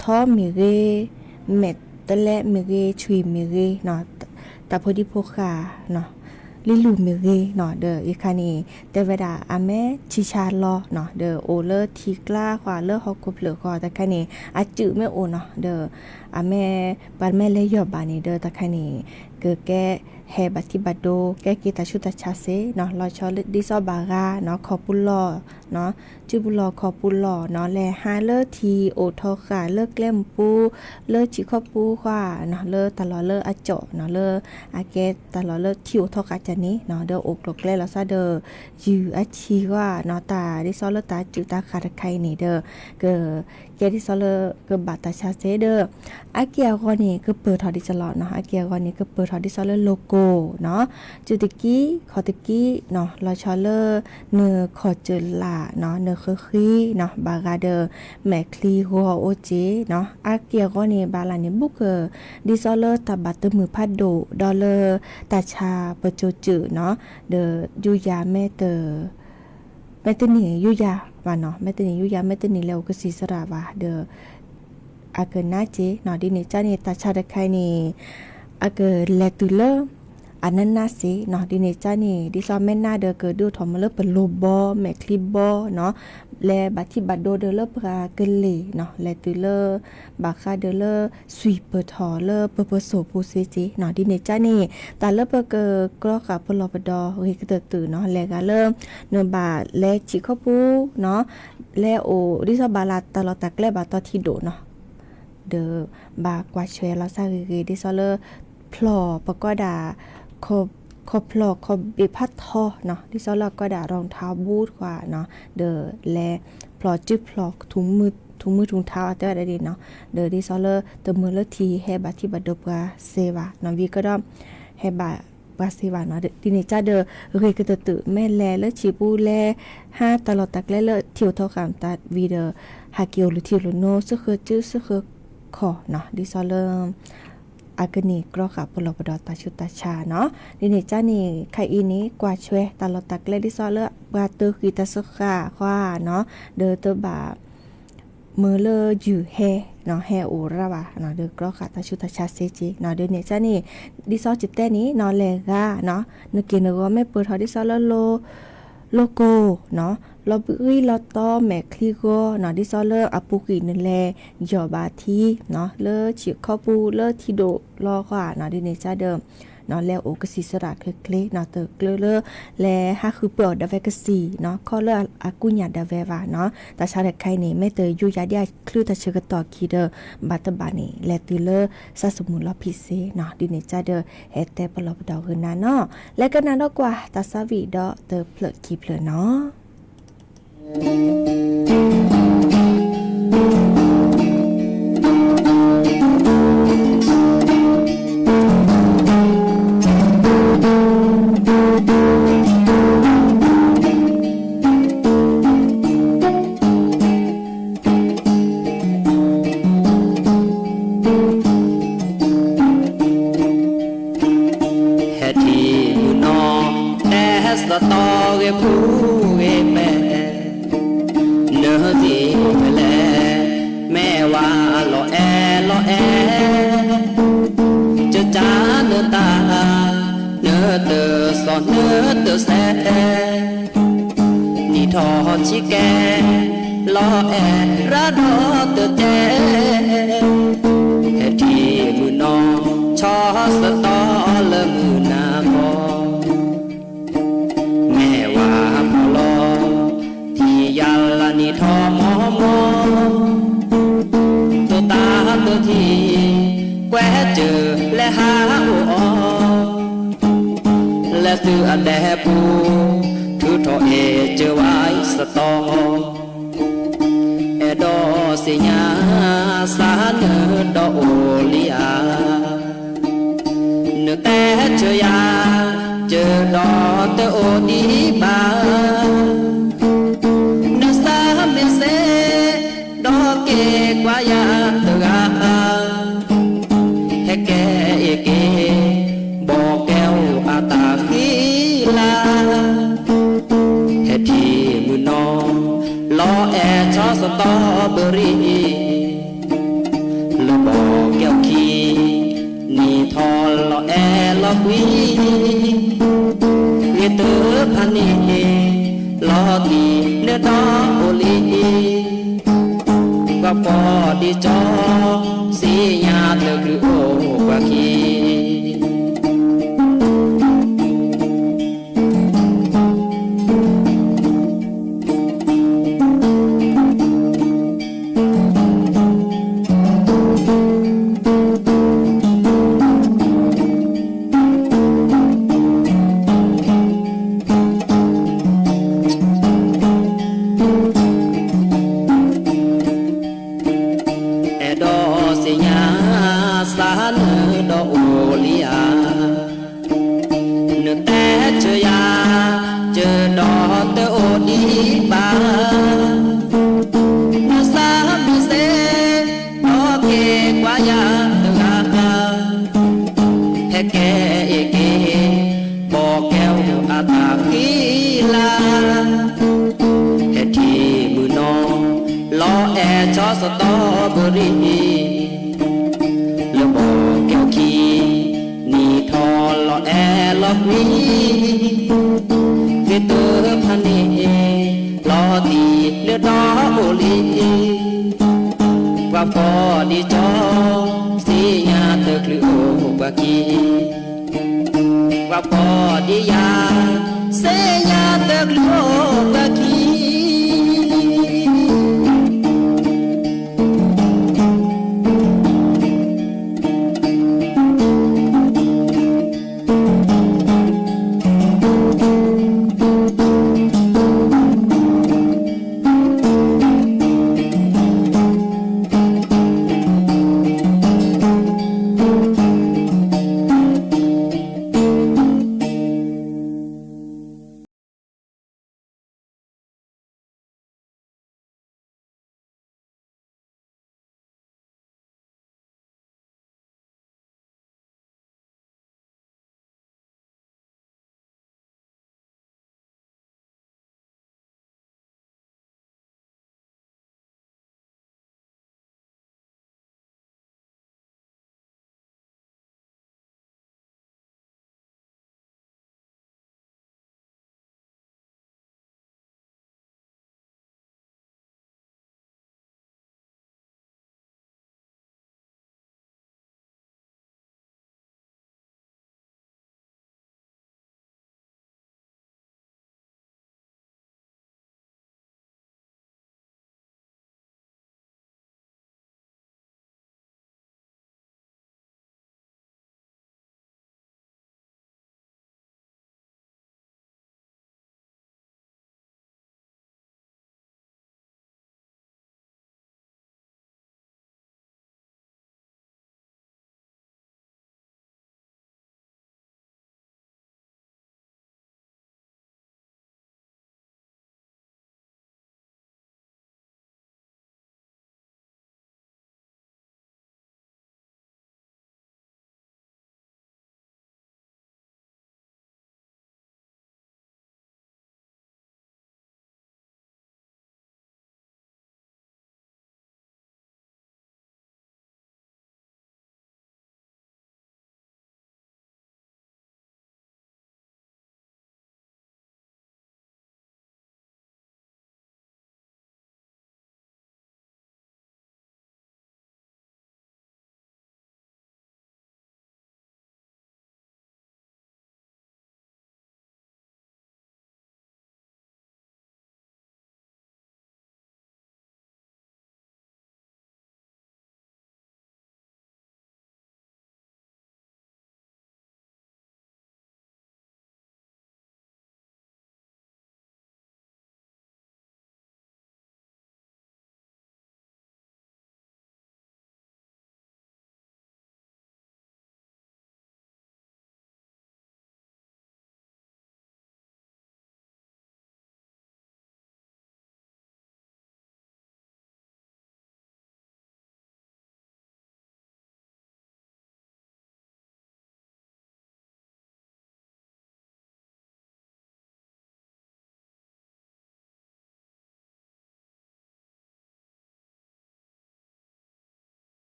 ထီမ့ၢ်ဂ့ၤ မဲာ်တလဲမ့ၢ်ဂ့ၤ ဆွံၣ်မ့ၢ်ဂ့ၤနီၤ တၢ်ဖိဒံဖိဃာ်နီၤ လံၤလူၢ်မ့ၢ်ဂ့ၤနီၤ ဒီးယခါန့ၣ် တဲဝဲဒၣ်အမ့ၢ်ဆံၣ်ဆါလီၤနီၤ ဒီးအိၣ်လၢထံကျါဃီ လၢဟီၣ်ခိၣ်ဖျၢၣ်ဃီ တခါန့ၣ် အစုၣ်မ့ၢ်အိၣ်နီၤ ဒီး အမ့ၢ် ပှၤတမ့ၢ်လဲၤယီၢ်ဘၣ်န့ၣ်ဒီးတခါန့ၣ် ကကဲဟဲဘၣ်ထံဘၣ်ဒိ ကဲက့ၤတၢ်ဆူးတၢ်ဆါစ့ၢ်နီၤ လီၤဆီဒ်သိးဘၣ်ဂၤနီၤ ခီပူၤလီၢ်နီၤ စုပူၤလီၢ်ခီပူၤလီၢ်နီၤ လဲၤဟးလၢထံအိၣ်ထီဃာ်လၢကျဲမုၢ်ပူၤ လၢဆံးခီပူၤဃီနီၤ လၢတၢ်လီၢ်လၢအကၠီၣ်နီၤ လၢအကဲတၢ်လီၢ်လၢထံအိၣ်ထီဃာ်ကၢ်န့ၣ်နီၤ ဒီးအိၣ်ကျိၤကျဲလီၤစၢ်ဒီး ယုၢ်အဆံၣ်ဃီနီၤ တၢ်ဒ်သိးလၢတၢ်စုၣ်တၢ်ဃာ်တခါအံၤန့ၣ်ဒီး က ကဲဒ်သိးလၢကဘၣ်တၢ်ဆါစ့ၢ်ဒီး အက့ၢ်အဂီၢ်န့ၣ် ကပၢၢ်ထီၣ်ဒ်သိးလီၤနီၤ အက့ၢ်အဂီၢ်န့ၣ် ကပၢၢ်ထီၣ်ဒ်သိးလၢ logo နီၤ စုတကံ ခီၣ်တကံနီၤ လီၤဆီလၢ နခီၣ်စၢၢ်လၢ်နီၤ နဃၢဃံနီၤ ဘၣ်ဂၤဒီး မဲာ်ချံဂီၤအိၣ်စ့ၢ်နီၤ အက့ၢ်အဂီၢ်န့ၣ် ဘၣ်လၢန့ၣ် ဘူးက ဒ်သိးလၢတၢ်ဘၣ်တမုာ်ဖးဒိၣ် ဒီးလၢတၢ်ဆါပစိၤစၢၢ်နီၤ ဒီးယူယၤမ့ၢ်တ မ့ၢ်တန့ၢ်ယူယၤဘၣ်နီၤ မ့ၢ်တန့ၢ်ယူယၤ မ့ၢ်တန့ၢ်လဲၤအိၣ်ကစံးစရၣ်ဘၣ်ဒီး အကနၣ်စ့ၢ်နီၤ ဒ်န့ၣ်ကၢ်န့ၣ် တၢ်ဆါတခါအံၤန့ၣ် အကလဲၤတုၤလၢ အနၢ်နၢ်စ့နီၤ. ဒ်န့ၣ်ကန့ၣ် ဒ်သိးမဲၢ်နၢ်ဒီးကဒိၣ်ထီၣ်မ့ၢ်လၢပလိၤဘီ မဲာ်ချံဘီနီၤ, လဲၤဘၣ်ထံၣ်ဘၣ်ဒိဒီးလၢပှၤကလ့ၤနီၤ, လဲၤတုၤလၢ ဘၣ်ဃးဒီးလၢ ဆွံၣ်ပၢၢ်ထီၣ်လၢပပၢၤစိၣ်ပူၤစ့က့နီၤ. ဒ်န့ၣ်ကန့ၣ် တၢ်လၢပကကြီဃာ်ပလီၢ်ပဒီဂ့ၤကတၢၢ်တုာ်နီၤ, လဲၤဂၤလၢ နဘၣ်လဲၤဆံးခီပူၤနီၤ, လဲၤအိၣ်ဒ်သိးဘၣ်လၢတၢ်လီၢ်တၢ်ကျဲဘၣ်တီထံဒိၣ်နီၤ, ဒီးဘၣ်ကွၢ်ဆွဲလီၤသးဂ့ၤဂ့ၤ ဒ်သိးလၢ ဖျီၣ်ပကိးဒၣ် ခီၣ်ဖျီၣ်ခီၣ်ဘ့ၣ်ဖးထီနီၤ, ဒ်သိးလၢအကိးဒၣ် รองเท้าบูท ကွၢ်နီၤ, ဒီးလဲၤဖျီၣ်စုဖျီၣ် ထုးမုၢ်ထုးထါအီၤတဲဝဲဒၣ်နီၤ, ဒီးဒ်သိးလၢတမုာ်လၢထံဟဲဘၣ်ထံၣ်ဘၣ်ဒိပှၤစ့ဘၣ်နီၤ, ဝံၤကဒီး ဟဲဘၣ်ပှၤစ့ဘၣ်နီၤ. ဒ်န့ၣ်ကဒီး ဂ့ၤကတၢၢ်တုာ် မ့ၢ်လဲၤလၢဆံးပူၤလဲၤ ဟးတၢ်လီၢ်တၢ်ကျဲလၢထံအိၣ်ထီဃာ်တၢ်ဝံၤဒီး ဟးက့ၤအိၣ်လၢထံအိၣ်လၢနိ စၢဃၢၤစုစၢဃၢၤခီၣ်နီၤ, ဒ်သိးလၢ အကန့ၢ်ကြီဃာ်ပလီၢ်ပဒီတၢ်ဆူးတၢ်ဆါနီၤ. ဒ်န့ၣ်ကန့ၣ် ခဲအံၤန့ၣ် ကွၢ်ဆွဲတၢ်လီၢ်တၢ်ကျဲ ဒ်သိးလၢပှၤတဃံၢ်တၢ်စှၤဃာ်နီၤ, ဒီးတဘၣ် မုာ်လၢယုၢ်ဟဲနီၤ, ဟဲအိၣ်ရၣ်ဘၣ်နီၤ, ဒီးကြီဃာ်တၢ်ဆူးတၢ်ဆါစ့က့နီၤ. ဒ်န့ၣ်ကန့ၣ် ဒ်သိးကတဲန့ၣ်နီၤ, လဲၤဂၤနီၤ, နက့ၤနဂီၤမ့ၢ်ပၢၢ်ထီၣ်ဒ်သိးလၢ လိကိၣ်နီၤ, လီၤဘှံးလီၤတီမဲာ်ချံဂီၤနီၤ, ဒ်သိးလၢအပူၤကွံာ်နလဲၤယီၢ်ဘၣ်ထံနီၤ, လၢဆံးခီပူၤလၢထံဒိၣ်လီၤဃာ်နီၤ, ဒ်န့ၣ်ကဒီး လဲၤအိၣ်ကဆံးစရၣ်ချ့ချ့နီၤ, တကျၢၤလၢ လဲၤဟးဃုပၢအီၤဒၣ်ဝဲကသံၣ်နီၤ, ခီလၢအကူညၣ်ဒၣ်ဝဲဘၣ်နီၤ. တၢ်ဆါတခါအံၤန့ၣ် မ့ၢ်တယူးယၤဒ်အချုးတၢ်ဆၢကတီၢ်ခံဒီး ဘၣ်တဘၣ်န့ၣ် လဲၤတုၤလၢ စးစမုၢ်လီၤဖံးစ့နီၤ, ဒ်န့ၣ်ကဒီး ဟဲတဲပလီၢ်ပဒီဂ့ၤနၤနီၤ. လဲၤကနၣ်ဒီးကွၢ်တၢ်သးဝံၣ်ဒီးတဖျၢၣ်ခံဖျၢၣ်နီၤ. ဟဲထံၣ်မုၢ်နီၤ တဲစတီဂ့ၤဖူဂ့ၤပဲ နသ့ၣ်ဖဲလဲၣ် မ့ၢ်ဝၤလီၤအဲၣ်လီၤအဲၣ် ကကၢနတၢ် နတစီၣ်နတဆဲး နံၣ်ထီၣ်ဆံးကဲ လီၤအဲၣ်ရၤဒီးတတဲ ဟဲထံၣ်မုၢ်နီၤ ဆီစတီလၢမုၢ်နၤခီ မ့ၢ်ဝၤဖီလီၤ ထံၣ်ယၤလၢနံၣ်ထီၣ်မီမီ တိၢ်တၢ်တိၢ်ထံ ကွဲးစၢၤလဲၤဟးအိၣ်အီၤ လဲၤသုးအဒဲပူၤ ထုးထီၣ်အဲၣ်စၢၤဝဲစတီ အဲၣ်ဒိးသ့ၣ်ညါ စးနၢၤဒီးအိၣ်လံဧါ နတဲဆၢယၤ စၢၤဒီးတအိၣ်ဒံးဘၣ် နသးမ့ၢ်စဲ ဒီးက့ၤကွၢ်ယၤတဂၤ ဟဲကဲအ့ၣ်က့ၤ ဘီကဲအိၣ်အတၢ်ဃံလၤ ဟဲထံၣ်မုၢ်နီၤ လီၤအဲၣ်ဆီစတီဘရံၤ လၢဘီကဲအိၣ်ခံ နံၣ်ထီၣ်လီၤအဲၣ်လီၤကွံ ဂ့ၤတဖၣ်န့ၣ် လီၤတံၢ်နဒီအိၣ်လံ ပှၤဖီၣ်ဒံးကၠီ သ့ၣ်ညါတကလုာ်အိၣ်ပှၤခံ အဲၣ်ဒိးသ့ၣ်ညါ သးနၢၤဒီးအိၣ်လံဧါ နတဲဆၢယၤ စၢၤဒီးတအိၣ်ဒံးဘၣ် နသးမ့ၢ်စဲ ဒီးက့ၤကွၢ်ယၤတဂၤ ဟဲကဲအ့ၣ်က့ၤ ဘီကဲအိၣ်အတၢ်ဃံလၤ ဟဲထံၣ်မုၢ်နီၤ လီၤအဲၣ်ဆီစတီဘရံၤ လၢဘီကဲအိၣ်ခံ နံၣ်ထီၣ်လီၤအဲၣ်လီၤကွံ ဝံၤ က့ၤတဖၣ်န့ၣ် လီၤတံၢ်လၢဒီအိၣ်လံ ပှၤဖှီၣ်ဒ်ကၠီ သ့ၣ်ညါတချုးအိၣ်ပှၤခံ ပှၤဖှီၣ်ဒ်ယၤ သ့ၣ်ညါတချုးအိၣ်ပှၤခံ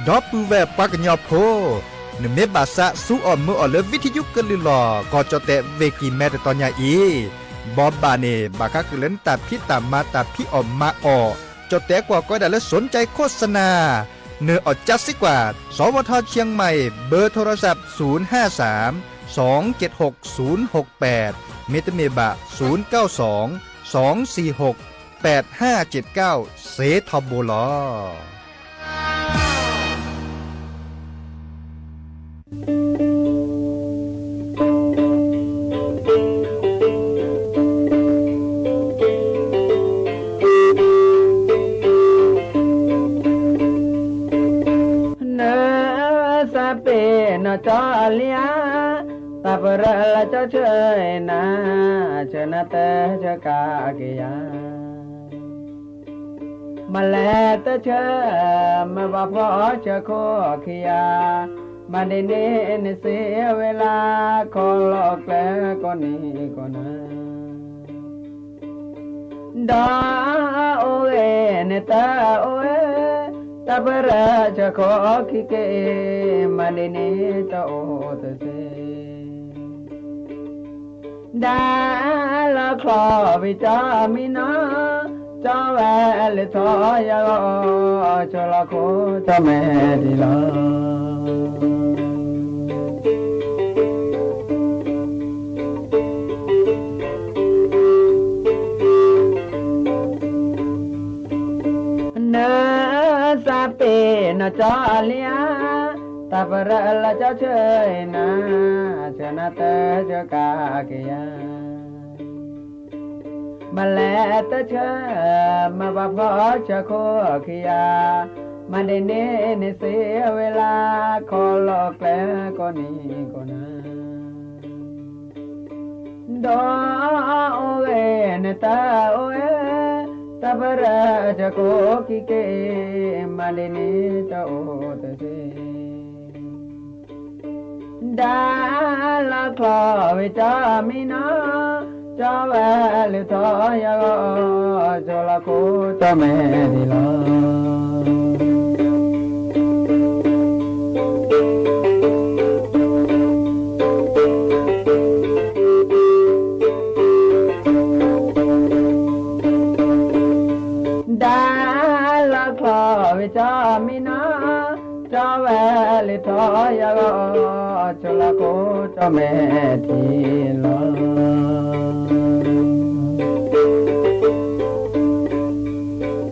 ဒီပုၢ်ဝဲၢ်ပှၤကညီဖိ, နမ့ၢ်ဘၣ်ဆၣ်ဆူအီၣ်မုာ်အီၣ်လၢ ဝံထံယုကလုၢ်လီၤ ကီၢ်ကၠီၣ်တဲၣ်ဝ့ၢ်ကံၢ်မဲတတီၤညါအံၤ, ဘီဘၣ်န့ၣ် ဘၣ်ဃးဃုာ်လၢနတၢ်ဖံးတၢ်မၤတၢ်ဖံးအီၣ်မၤအီၣ်, ကၠီၣ်တဲၣ်ကွၢ်ကီးဝဲဒၣ်လၢ สนใจโฆษณา, နအီၣ်ကၠါစ့ကွၢ်, สวทเชียงใหม่, เบอร์โทรศัพท์ ศูนย์ห้าสาม สองเจ็ดหก ศูนย์หกแปด, မ့တမ့ၢ်ဘၣ် ศูนย์เก้าสอง สองสี่หก แปดห้าเจ็ดเก้า စ့ထီဘိလီၤ. နသးပ့ၤနီၣ်ကၠီလံဧါ, သးပရၢလၢကၠီဆၢအံၤနၤ, ဆၢနၤတဆၢကးက့ၤယၤ မၤလဲၤတဆၢ, မၤဘၣ်ဖီအီၣ်ဆၢခိၣ်ခံဂၤ, မၤဒ်န့ၣ်န့ၣ်စ့ဝဲလၢ ခီလီၤကျဲကိးနံၤကိးနၤ, ဒီးအိၣ်ဂ့ၤန့ၣ်တၢ်အိၣ်ဝဲ, တၢ်ပရၢဆၢခိၣ်ခံက့ၤ, မၤဒ်န့ၣ်တအိၣ်တသ့. ဒၣ်လီၤချီၣ်ဝံၤကၠီမံနီၤ, ကၠီဝဲလုၢ်ထီၣ်ယဂီၢ်, ဆိလီၤခိၣ်ကၠီမဲာ်ထံလီၤ. နသးပ့ၤနီၢ်ကၠီလံဧါ, တၢ်ပရၢလၢကၠီဆၢအံၤနၤ, ဆၢနၤတဆၢကါက့ၤယၤ. မၤလဲၤတဆၢ, မၤဘၣ်ဖီဆၢခိၣ်ခံယၤ, မၤဒ်န့ၣ်န့ၣ်စ့ဝဲလၢ ခီလီၤကျဲကိးနံၤကိးနၤ. ဒီးအိၣ်ဂ့ၤနတၢ်အိၣ်ဂ့ၤ, တၢ်ပရၢဆၢခိၣ်ခံက့ၤ, မၤဒ်န့ၣ်တအိၣ်တသ့. ဒၣ်လီၤချီၣ်ဝံၤကၠီမံနီၤ, ကၠီဝဲလုၢ်ထီၣ်ယဂီၢ်, ဆိလီၤခိၣ်ကၠီမဲာ်ထံလီၤ. ဒၣ်လီၤချီၣ်ဝံၤကၠီမံနီၤ, ကၠီဝဲလုၢ်ထီၣ်ယဂီၢ်,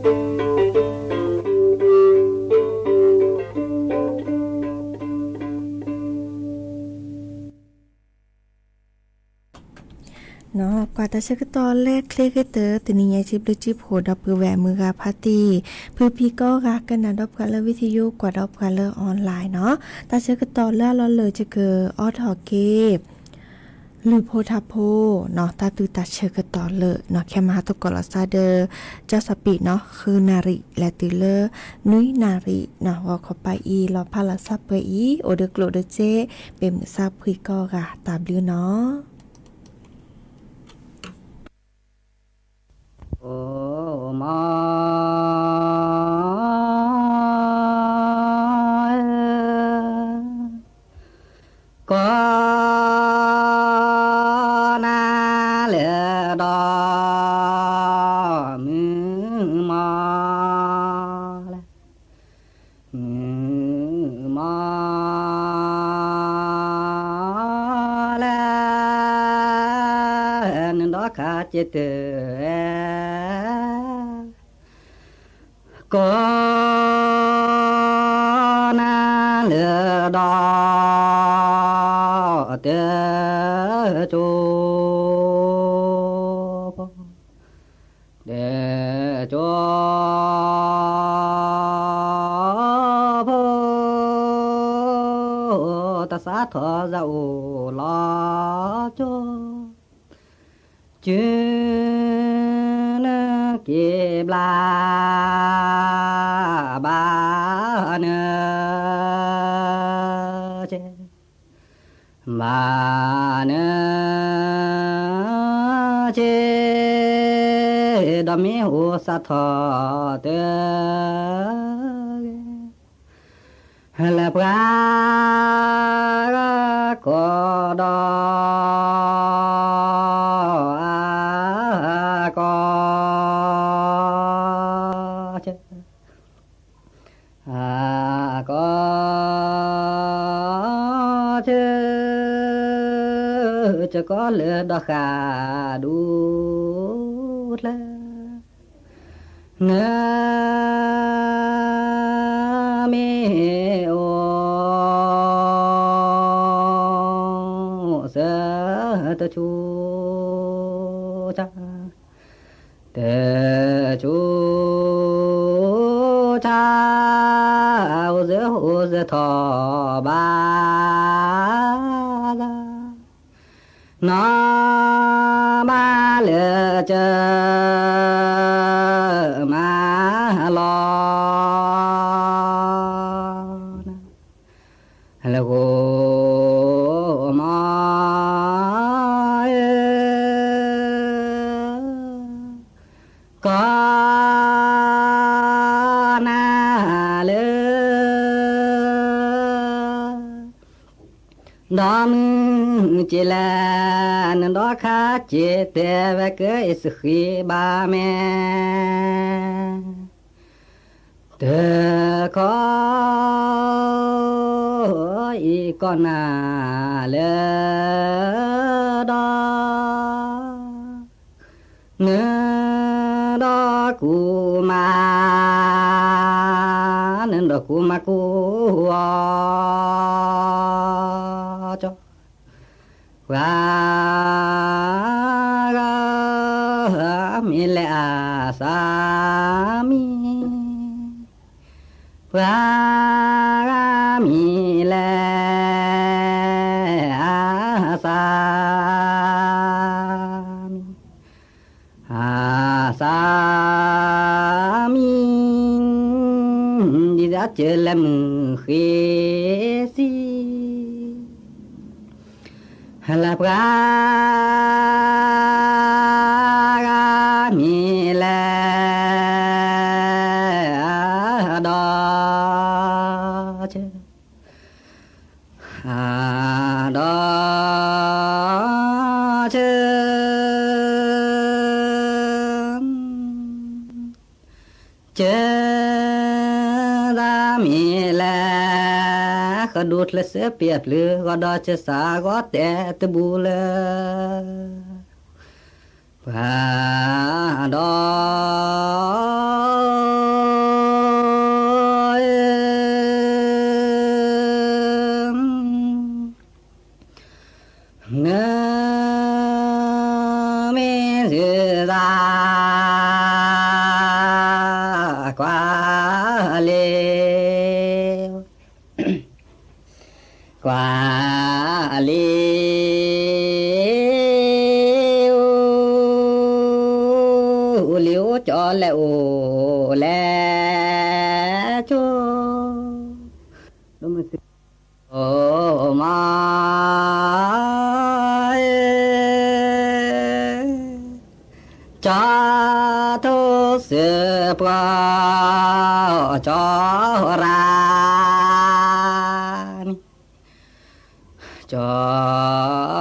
ဆိလီၤခိၣ်ကၠီမဲာ်ထံလီၤ. ကွၢ်တၢ်ဆၢကတီၢ်လၢချ့ဂ့ၤတၢၢ် တနံၤညါ ဆံဘျုးဆံဖှိၣ်ဒီပုၢ်ဝဲၢ်မုၢ်ဂၤဖါတံၢ်, ဖုဖံကီဂၤကနၣ်ဒီးပှၤလၢ video ကွၢ်ဒီးပှၤလၢ online နီၤ, တၢ်ဆၢကတီၢ်လၢအလီၢ်လၢာ် ယကအီထီၣ်က့ၤ လုၢ်ဖိထါဖိနီၤ, တၢ်သူၣ်တၢ်ဆၢကတီၢ်လၢနီၤ, ခဲမဟါသကိးလီၤစၢ်ဒီး ကၠီစီၤပံးနီၤ, ဃုနၣ်ရံၣ် လဲၤတုၤလၢ နွံနၣ်ရံၣ်နီၤ, ဂီၤခီပၤအံၤ လီၤဖးလီၤဆၢပှဲၤအံၤ အိၣ်ဒီးကျိၣ်ဒီးစ့ ပ့ၤမုၢ်ဆါဖှံကီဂၤ တၢ်ဘျုးနီၤ. အိၣ်မး ကိးနၤလၢဒီး မုၢ်မးလဲၣ်, မုၢ်မးလဲၣ်, နဒီခါက့ၤတၢ် ကိးနၤလၢဒီး တကၠိ တကၠိဖိ တသးထီၣ်စၢ်အိၣ်လီၤကၠိ ကုနၢက့ၤဘျါဘၣ်နၢၤက့ၤ, ဘၣ်နၢၤက့ၤ, ဒီးမ့ၢ်အိၣ်စးထီၣ်တၢ် လၢပှၤဂၤကိးဒီး အကိးဆၢ, အကိးဆၢ, စကိးလၢဒီဃာ်ဒူၣ်ချၢ နမ့ၢ်အိၣ်စၢၤတဆူၣ်ဆါ, တဆူၣ်ဆါ, အိၣ်စၢၤအိၣ်စၢၤထီၣ်ဘၣ် နီၢ်ဘၣ်လၢကမၤလီၤ လၢဂိၢ်မီၢ်ဧၢ, ကိးနၤလၢ ဒီးမုၢ်က့ၤလဲၣ် နဒီခါက့ၤတဲဝဲက့ၤ အ့ၣ်စဃံဘၣ်မ့ၢ် တခီ အံၤကီၢ်နၤလၢဒီး နဒီးကူမါ, နဒီးကူမါကူအီၤ, ပှၤဂၤမ့ၢ်လဲၣ်အသးမံ, ပှၤဂၤမ့ၢ်လဲၣ်အသးမံ အသးမံ, ဒ်သိးစၢၤလၢမုၢ်ဃ့စံ, လၢပှၤဂၤမ့ၢ်လဲၣ် ဒီးစၢၤ အဒီးစၢၤ စၢၤသးမ့ၢ်လဲၣ် ဃဒိးချၢစၢၤပ့ၤအပျုၤ ဂီၤဒီးစၢၤစးဂီၤတဲတဘူလၢ ပှၤဒီး နမ့ၢ်စၢၤသး ကွၢ်လ့ ကွၢ်လ့ အိၣ်လံအိၣ်ကၠီလဲၣ်အိၣ်လဲၣ် ကၠီ မ့ၢ် ကၠီထိၣ်စၢၤပှီၢ် ကၠီရၤနံ ကၠီရၤ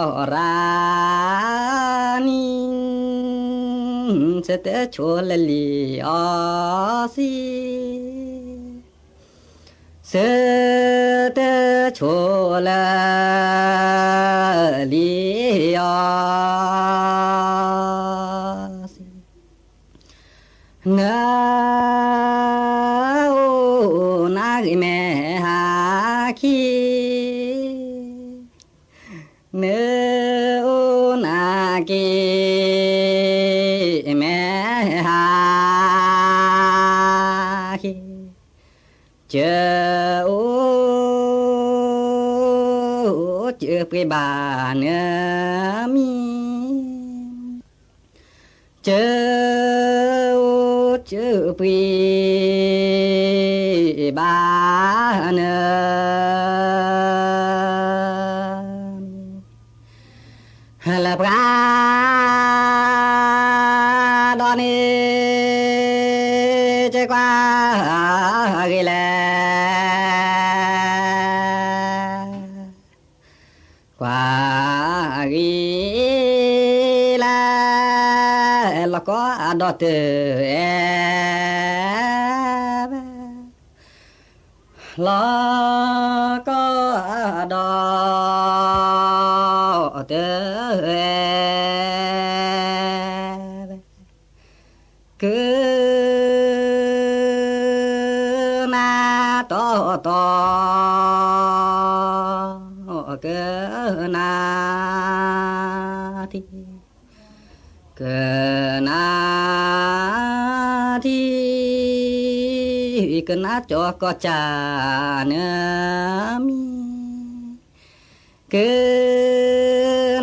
နံ စၢၤတဆိလၢလံာ်အီၤစံ စၢၤတဆိလၢလံာ်အီၤ နအိၣ်နၢ်ဂ့ၤမဲာ်ဟါခံ, နအိၣ်နၢ်က့ၤမဲာ်ဟါခံ, ကၢအိၣ်ကၢပှ့ၤဘၣ်နမံၤ ကၢအိၣ်ကၢပှ့ၤဘၣ်န လၢပှၤဒီးန့ၣ် ကကွၢ်ဂ့ၤလဲၣ် ကွၢ်ဂ့ၤလၢ လီၢ်ကီအဒီတၢ်အဲၣ် လီၢ်ကီအဒီတၢ်အဲၣ် ကနၣ်တီတီ ကနၣ်ထံ ကနၣ်ထံ ကနၣ်ကၠီကီၢ်ကၢ်နမံၤ က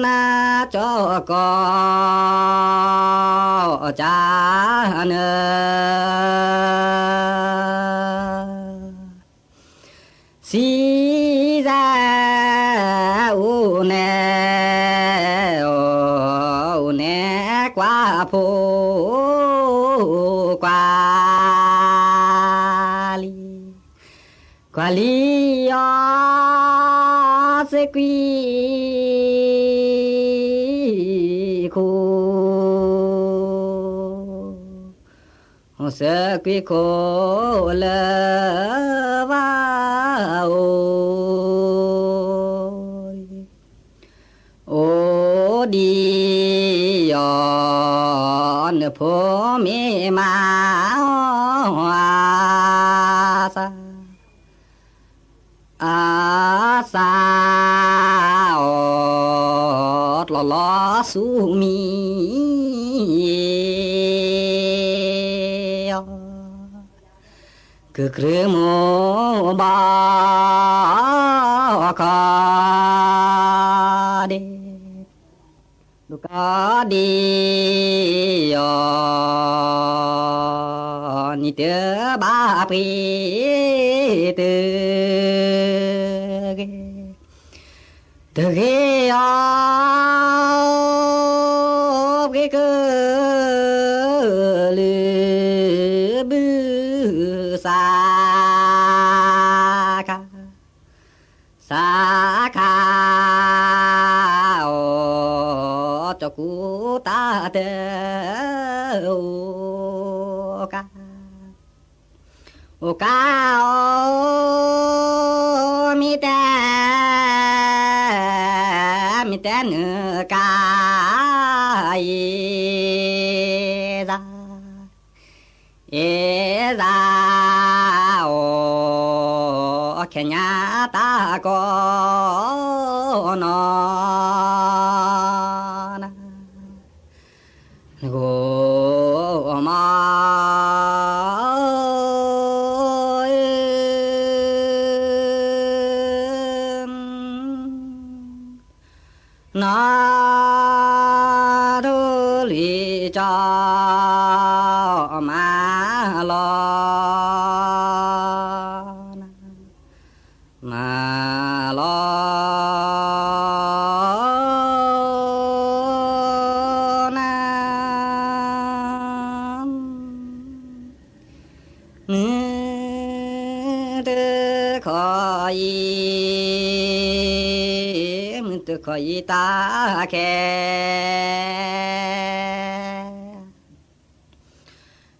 နၣ်ကၠီကီၢ်ကၢ်န စံးစဲအိၣ်နဲ အိၣ်နဲကွၢ်ဖိ ကွၢ်လံ ကွၢ်လံအီၤ သကွံာ်ခိၣ်, သကွံာ်ခိၣ်လၢဘၣ်အိၣ်, အိၣ်ဒံးအီၤ နဖိမ့ၢ်မၤအီၤအသး အသးအီၤ တလီၤလီၤဆူမံၤအီၤ, ကကြၢးမိၢ်ဘီခီဒ့ ဒုးကီဒံးအီၤ နံၤတဘၣ်ပှ့ၤတဂ့ၤ, တဂ့ၤအီၤ ပှ့ၤကလုာ်ဘုသးခါ သးခါအီၤ တကူတၢ်တအိၣ်ကါ, အိၣ်ကါအီၤ မ့ၢ်တဲ မ့ၢ်တဲနကါ အ့ၣ်သး အ့ၣ်သးအီၤ ခဲညါတၢ်ကီနီၤ နဂီၢ်မး နီၢ်ထူလံကၠီ မၤလီၤ မၤလီၤနၤ မုၢ်တခီအံၤ, မုၢ်တခီအံၤတၢ်ခဲ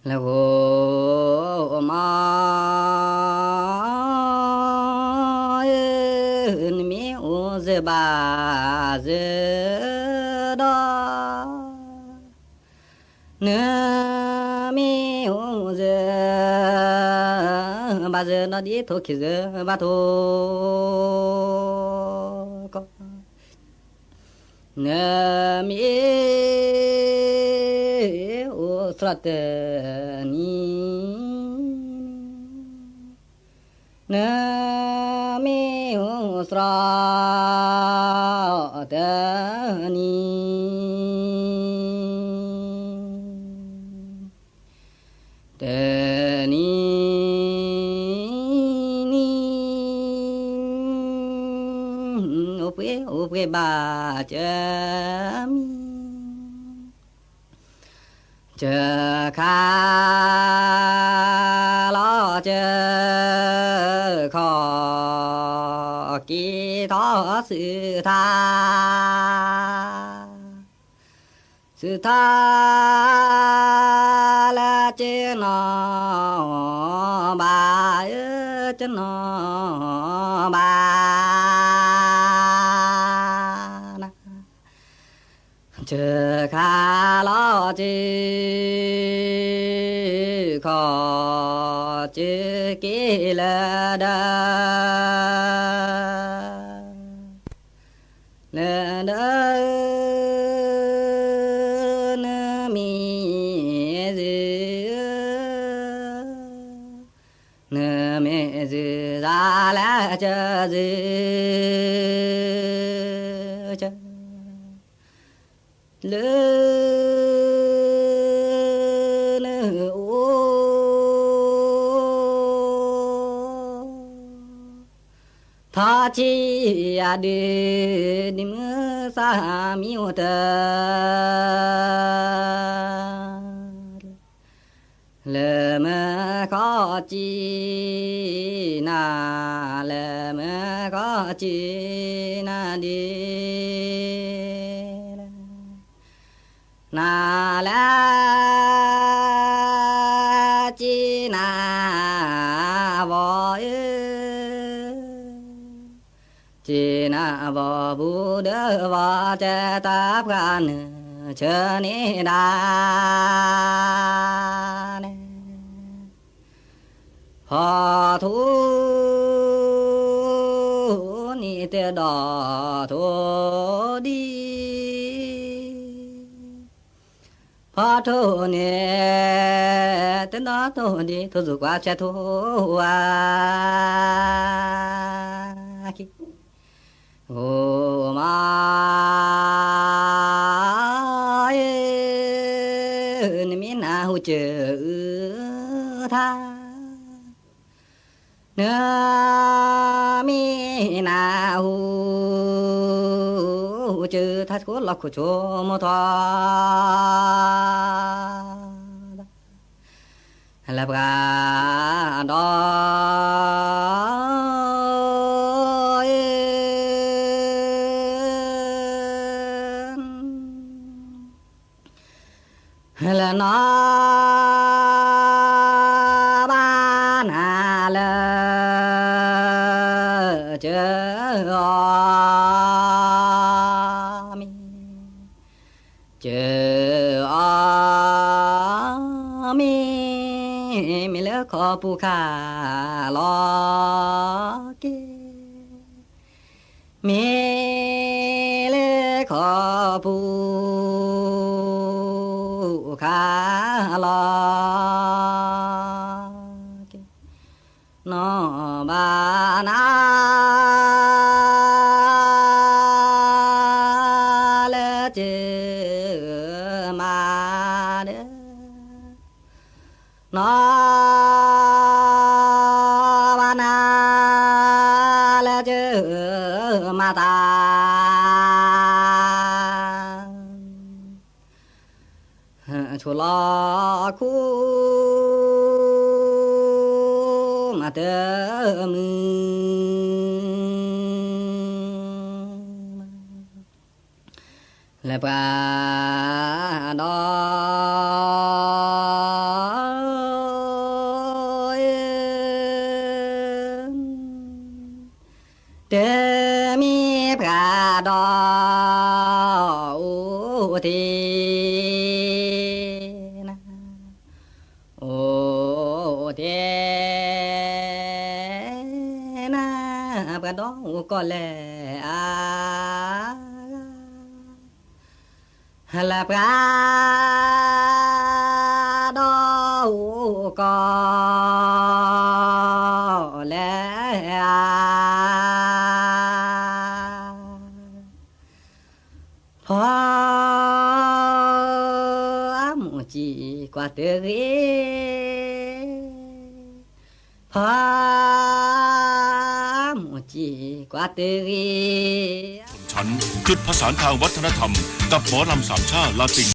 လၢဂီၢ်မး နမ့ၢ်အိၣ်စၢၤဘၣ်စၢၤဒီး နမ့ၢ်အိၣ်စၢၤဘၣ်စၢၤဒီး ဒ်ထိၣ်ခံစၢၤဘၣ်ထိၣ် ကီၢ် နမ့ၢ်အိၣ်သြီတနံၤ, နမ့ၢ်အိၣ်သြီတနံၤ, တနံၤနံၤ, အိၣ်ပှဲၤအိၣ်ပှဲၤဘၣ်ကမံၤ, ကခါလီၤကခီ, က့ၤထီၣ်သုထါ သုထါလၢကနီၤဘၣ်, ကနီၤဘၣ်, ကခါလီၤကခီ, ကက့ၤလၢဒၢး လၢဒၢး နမ့ၢ်စၢၤ, နမ့ၢ်စၢၤသးလၢကစၢၤ, လၢ နအိၣ် ထီၣ်ဆံးအဒုး ဒ်မုၢ်သၣ်မံအိၣ်တၢ် လၢမုၢ်ခီၣ်ဆံးနၤ လၢမုၢ်ခီၣ် က့ၤနၤဒ် နၤလၢ က့ၤနၤဘီဧၢ, က့ၤနၤဘီဘူးဒီးဘီ ကဲတၢ်ပှၤနုာ်ဆၢန့ၢ်ဒၣ် န့ၣ် ဖီထိ န့ၣ်တဒီးထိဒံး, ဖီထိန့ၣ် တဒီးထိဒံး ထိၣ်သူၣ်ကွၢ်ဆဲးထိဝါ က့ၤ ဂိၢ်မး နမ့ၢ်နၢ်ဟူစၢၤအုးထါ, နမ့ၢ်နၢ်ဟူစၢၤထါ ဆိလီၢ်ခိၣ်ဆိမိၢ်ထီ လၢပှၤဒီး လၢနီၢ်ဘၣ်နၤလၢ ကၢအီၤမ့ၢ် ကၢအီၤမ့ၢ် မ့ၢ်လၢခီပူၤခါလီၤက့ၤ, မ့ၢ်လၢခီပူၤခါလီၤက့ၤ, နီၢ်ဘၣ်နၤ လၢကၢမးဒီး နီၢ်ဘၣ်နၤ လၢကၢမးတၢ် ဆိလီၢ်ခိၣ်မးတမုာ် လၢပှၤဒီး တမ့ၢ်ပှၤဒီးအိၣ်တ့ၢ်နၤ အိၣ်တ့ၢ်နၤ ပှၤဒီးအိၣ်ကီၢ်လဲၣ်အါဂၤ လၢပှၤဒီးအိၣ်ကီၢ်လဲၣ်အါ ဖီ အမူးကံကွၢ်တဂ့ၤ, ဖီ အမူးကံကွၢ်တဂ့ၤ. ชนชั้น จุดผสานทางวัฒนธรรม กับหมอลำสามชาติลาติน